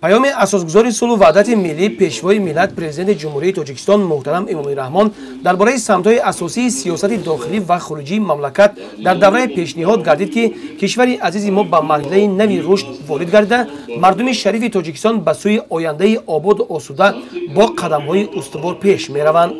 Паёми асосгузори сулҳу ваҳдати миллӣ, Пешвои миллат, Президенти Ҷумҳурии Тоҷикистон муҳтарам Эмомалӣ Раҳмон дар бораи самтҳои асосии сиёсати дохилӣ ва хориҷии мамлакат дар давраи пешниҳод гардид, ки кишвари азизи мо ба марҳилаи нави рушд ворид гардида, мардуми шарифи Тоҷикистон ба сӯи ояндаи ободу осуда бо қадамҳои устувор пеш мераванд.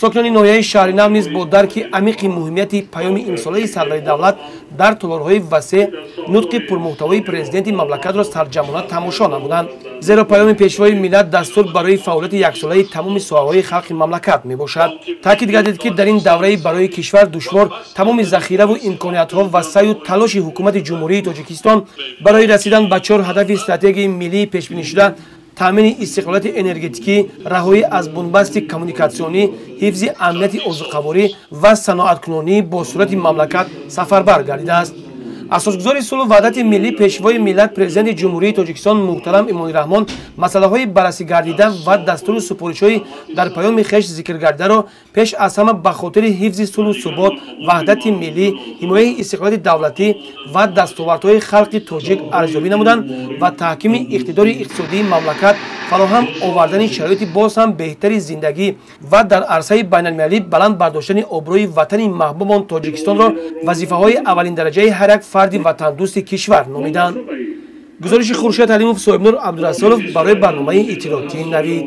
Сокинони ноҳияи Шаҳринав низ бо дарки амиқи муҳимияти паёми имсолаи сарвари давлат дар толорҳои васеъ нутқи пурмуҳтавои президенти мамлакатро сарҷамъона тамошо намуданд. Зеро паёми Пешвои миллат дастур барои фаъолияти яксолаи тамоми соҳаҳои халқи мамлакат мебошад. Таъкид гардид, ки дар ин давраи барои кишвар душвор тамоми захираву имкониятҳо ва саъю талоши Ҳукумати Ҷумҳурии Тоҷикистон барои расидан ба чор ҳадафи стратегияи миллии пешбинишуда: таъмини истиқлолияти энергетикӣ, раҳоӣ аз бунбасти коммуникатсионӣ, ҳифзи амнияти озуқаворӣ ва саноаткунонии бо суръати мамлакат сафарбар гардидааст. Асосгузори сулҳу ваҳдати миллӣ, Пешвои миллат, Президенти Ҷумҳурии Тоҷикистон муҳтарам Эмомалӣ Раҳмон масъалаҳои баррасӣ гардида ва дастуру супоришҳои дар паёми хеш зикргардидаро пеш аз ҳама ба хотири ҳифзи сулҳу субот, ваҳдати миллӣ, ҳимояи истиқлолияти давлатӣ ва дастовардҳои халқи тоҷик арзёбӣ намуданд ва таҳкими иқтидори иқтисодии мамлакат, фароҳам овардани шароити боз ҳам беҳтари зиндагӣ ва дар арсаи байналмилалӣ баланд бардоштани обрӯи ватани маҳбубон Тоҷикистонро вазифаҳои аввалиндараҷаи ҳар як фарди ватандӯсти кишвар номиданд. Гузориши Хуршед Ҳалимов, Соҳибнур Абдурасулов барои барномаи иттилоотии «Навид».